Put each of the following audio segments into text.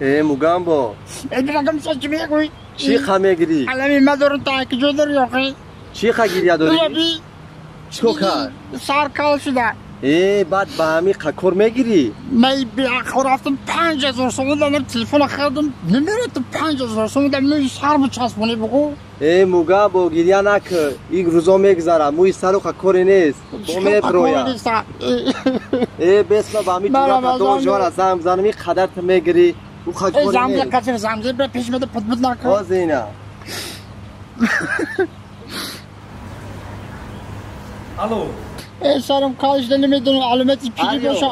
Э Мугамбо. Э дирагам чӣ мегӯӣ? Чӣ ха мегирӣ? Алами мадорум та куҷо дорӣ охи? Чӣ ха гиря дорӣ? Раби. Чӣ кар? Сар кал шуда. Э баъд ба ҳамин қа кор мегирӣ? Ман беақл рафтам 5000 сомон дадам, телефона харидам, намератам 5000 сомон дадам, мӯи сар бичаспонӣ бугӯ. Э Мугамбо, гиря накун, ин рӯзо мегузарад, мӯи сару қа коре нест, бо меброяд. Э бесма ба ҳамин ҷуръат занг бизанам, ин қадар ту мегирӣ. Замза касир замза бе пеш меда пут-пут накун. Ҳозина. Алло. Э сарам кал шуда, намедонам аломати пирӣ боша,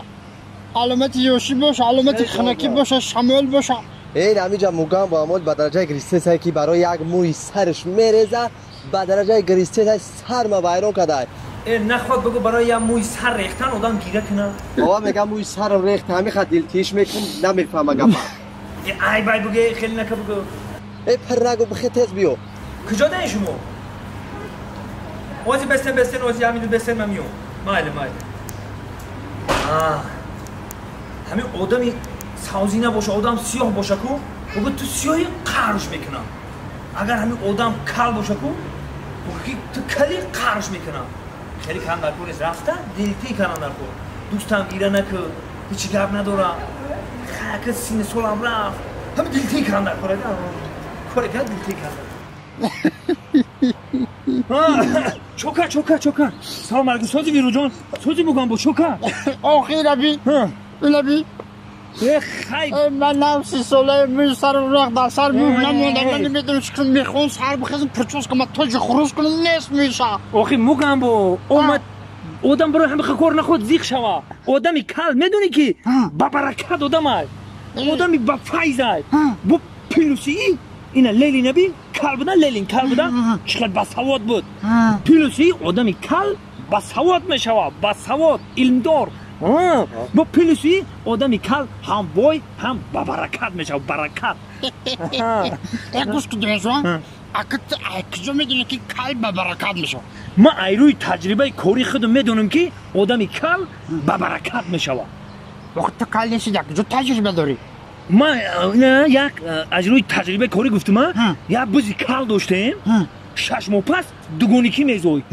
аломати ёшӣ боша, аломати хунакӣ боша, шамол боша. Э ҳаминҷа Мугамбо амол ба дараҷаи гиристесае ки барои як мӯи сараш мереза, ба дараҷаи гиристесай сарма вайрон кадай. Э нахоҳад бигӯ барои як мӯи сар рехтан одам гира кунад. Бобо мегам мӯи сарам рехт, ҳамин хат дилтиш мекунам, намефаҳма гапа. Э ай бай буге, хеле нака бугӯ. Э пир нагӯ, бихе тез биё. Куҷо даи шумо? Ози бестен, бестен, ози ҳамиду бестен, ман миём. Майли, майли. Ҳамин одами савзӣ набоша, одам сиёҳ боша ку, бугӯ ту сиёҳи қарш мекунам. Агар ҳамин одам кал боша ку, бугӯ ки ту кали қарш мекунам. Хеле кан дар кор нест, рафта дилтӣ канан дар кор. Дӯстам гира накӯ, ҳеҷ гап надорам. Хака синни солам рафт. Ҳамин дилтӣ канан дар кор. Коре кар дилтӣ канан. Чока, чока, чока. Салом алейкум, сози Вируҷон, сози Мугамбо, чока. Охи раби. Раби. Э хай. Ман нав 30 сола мӯи сарам рехт, дар сар мӯ намонда, ман намедонам чӣ кунам, мехоҳам сар бихезам, прическа ма тоҷи хурӯз кунам, нест мӯи сар. Охи Мугамбо, омад одам барои ҳамин кор нахоҳад зиқ шава. Одами кал медонӣ ки ба баракат одам ай. Одами ба файз ай. Бо плюси ина Ленин наби кал буда, Ленин кал буда, чӣ қадр басавод буд. Плюси одами кал басавод мешавад, басавод, илмдор. Бо плюси одами кал ҳам бой, ҳам ба баракат мешавад, баракат. Э гӯш кун донишҷӯ, ака ту куҷо медонӣ ки кал ба баракат мешавад? Ман ай рӯи таҷрибаи кори худам медонам ки одами кал ба баракат мешавад. Охи ту кал нестӣ, куҷо таҷриба дорӣ? Ман як аз рӯи таҷрибаи корӣ гуфтам, як бузи кал доштем, 6 моҳ пас дугоникӣ мезоид.